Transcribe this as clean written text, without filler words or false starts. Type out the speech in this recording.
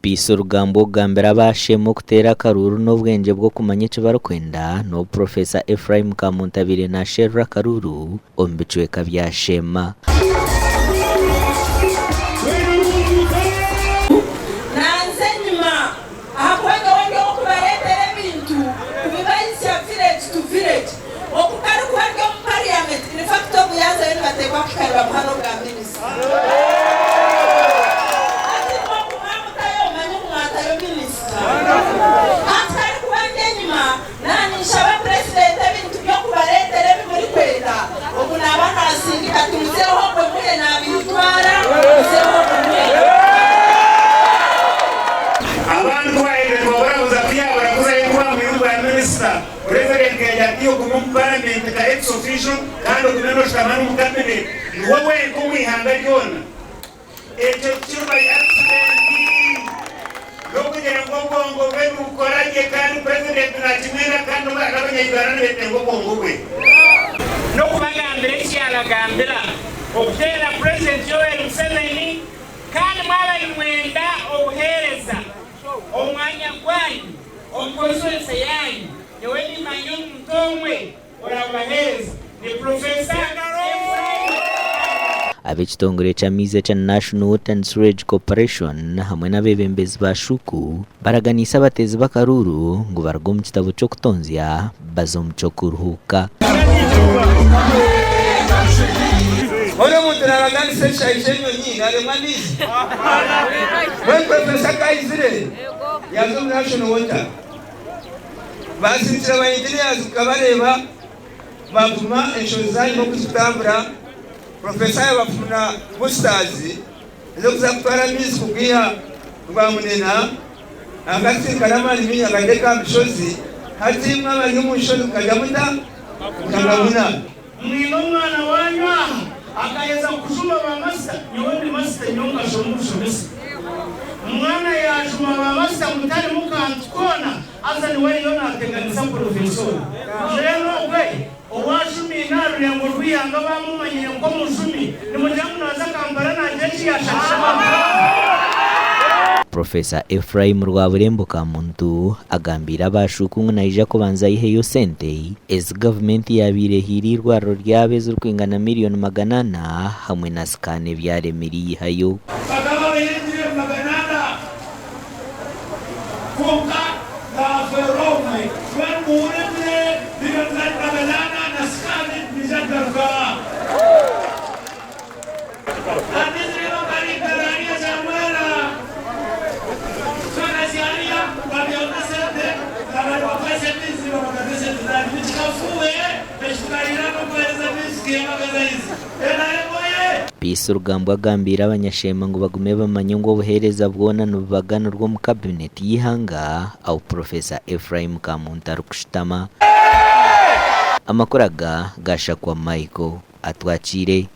Peace Rugambwa okugambira aba Sheema okuteera akaruuru n'obwengye bw'okumanya eki barikwenda n'obu Professor Ephraim Kamuntu abaire nasherura akaruuru omu bicweka bya Sheema. Nanza enyima ahakuba nyowe ndi ow'okubareetera ebintu kubibahitsya village to village. Oku karikuba ari omu parliament, in fact ogu yaazayo nibateekwa kuhika nibamuha n'obwa minisita. Hati imwe ogu mwamutayo mumanye ngu mwatayo minisita. Hati karikuba ndi enyima naninshaba purezidenti ebintu by'okubareetera ebi murikwenda, ogu naaba naasindika ati muzeeho ogwe muhe naabitwara, muzeeho ogwe muhe naabitwara. Abandi ku baaherize kubaburabuza ku yaabura kuzayo kuba muhi bwa minisita, Purezidenti yaagira ati, Ogume omu paramenti nka ex-officio kandi ogume nooshutama n'omu kabineti. Niwe wenka omu ihanga ryona. Ekyo tikiri by accident. N'okugira ngu obwongo bwe nibukora gye kandi Purezidenti naakimwenda kandi n'abanya-Uganda nibetenga obwongo bwe. N'okubagambira eki yaabagambira okuteera Purezidenti Yoweri Museveni kandi mwaba nimwenda obuheereza Omwanya gwanyu omu constituency yanyu nyowe nimanya omuntu omwe orabubahereza ni Professor Ephraim Kagame. Ab'ekitongore ky'amaizi ekya National Water and Sewerage Corporation hamwe n'abeebembezi ba Shuku baraganiise abateezi b'akaruuru ngu baruge omu kitabo ky'okutonzya baze omu ky'okuruhuuka. Hoona omuntu naabaganisa ekishaayi ky'enyonyi naaremwa amaizi? Mbwenu Professor ku aizire yaaza omu National Water, baasindikira ba engineers kukabareeba, baapima enshozi zaanyima oku zikutambura, Professor yaabafuna boosters ez'okuza kutwara amaizi kugaiha Rwamunena Akasisinkana amaani maingi agateka aha mishozi, hati imwe abari omu nshozi mukarya muta? Mukagabuna. Mwine omwana waanyu aha akaheza kujuma ba masita, nyowe ndi masita nyowe nkashoma obushomesa. Omwana yaajuma ba masita mutarimu kantu koona haza niwe ariyo naateganisa purofesoori. Mbwenu ogwe owaajumiine aha rurengo rw'eihanga baamumanyire nk'omujumi, nimugira ngu naaza Kampala naagira eki yaashakisha abantu aba? Professor Ephraim Rwaburembo Kamuntu agambiire aba Shuuku ngu naija kubanza aiheyo sente ezi gavumenti yaabaire ehaire eirwariro ryabo ezirikwingana miriyoni 400 hamwe na sikaani ebyaremire eihayo. Bakaba bahingire 400, kwonka naafeerwa omwe. Mbwenu muhurire, milioni zanyu 400 na sikaani niija kugaruka. Peace Rugambwa agambiire abanyasheema ngu bagume bamanye ngu obuheereza bwona nibubaganirwa omu kabineti y'eihanga ahu Professor Ephraim Kamuntu arikushutama. Amakuru aga gashakwa Michael Atwakiire.